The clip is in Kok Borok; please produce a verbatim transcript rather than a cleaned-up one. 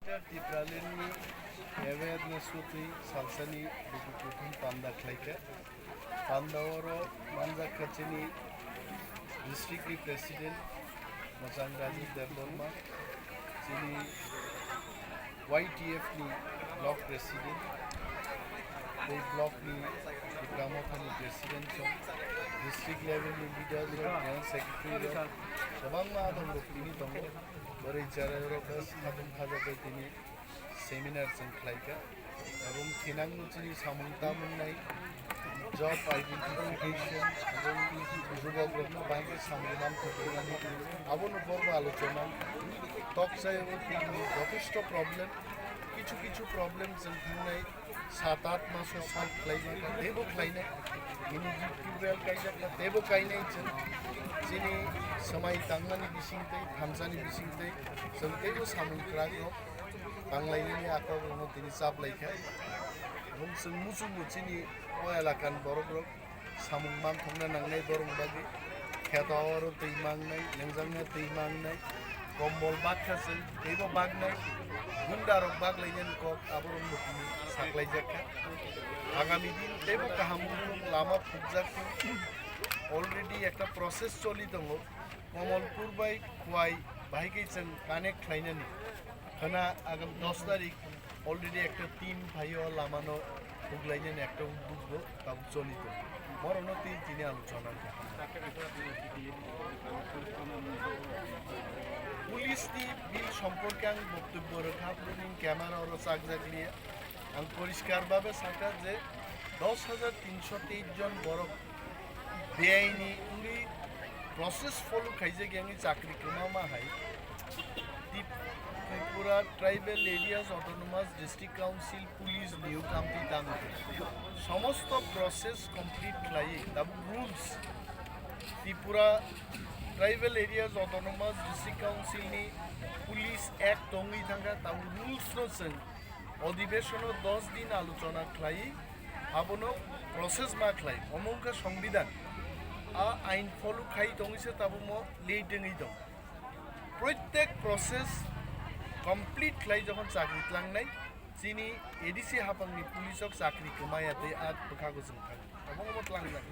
Tipralandni awareness-o twi salsani buku kuthum panda khlaikha. Panda oro manjakha chini district ni president Mojang Rajesh Debbarma, chini Y T F ni block president, tei block ni Tipra Motha ni president, district level ni leader, general secretary, kwbangma adong rok tini tongo. Bwrwi chwrai rok khatung khajakbai tini seminar chwng khlaikha. Ebong thinangno chini samung tamung nai job identification, ebong jubokrokno bahai khe samung manthoknani abono porbo alochona. Tok chai o tini jothesto problem, kichu kichu problem chwng thangnai sat at maso solve khlaijak kha, teibo khlainai. Bini G P P L kaijak kha, teibo kainai chwng. Chini swmai tangmani bisingtwi, thansani bisingtwi chwng teibo samung kwrak rok tanglainani akorokno tini chaplaikha. Ebong chwng muchungo chini o elakani borokrok samung manthokna nangnai borokni bagwi. Kheto oro twi mangnai, nengjakna twi mangnai, kombol baksa chwng teibo baknai, gunda rok baklainani kok aborokno tini saklaijak kha. Agami din teibo kaham lama phukjak thung. Already ekta process choli tongo, Komolpur bai Khwai bahai khe chwng connect khlainani. Khwna agam dos tarik already ekta team phaio lamano huglainani ekta udukgo tabuk choli tongo. Borokno twi tini alochona wngkha. Police ni bill somporke ang boktobyo rwkha, bini camera oro chakjak liya. Ang poriskar babe sakha je dos hajar tinsho teis jon borok beaini wngwi process follow khaijak yangwi chakri kwma ma hai Trip-, Tripura Tribal Areas Autonomous District Council Police New Kamti Tangri somosto process complete khlaiwi tabuk rules Tripura Tribal Areas Autonomous District Council ni Police Act tongwi thangkha, tabuk rules no chwng odibeshono dos din alochona khlaiwi abono process ma khlai, omo wngkha Songbidan. A ain follow khai tongwi se tabukmo late wngwi tong. Proitek process complete khlai jokhon chakri tlangnai, chini A D C haphangni police rok chakri kwmaya tei a bwkhago chwng thang. Omo omo tlangjak.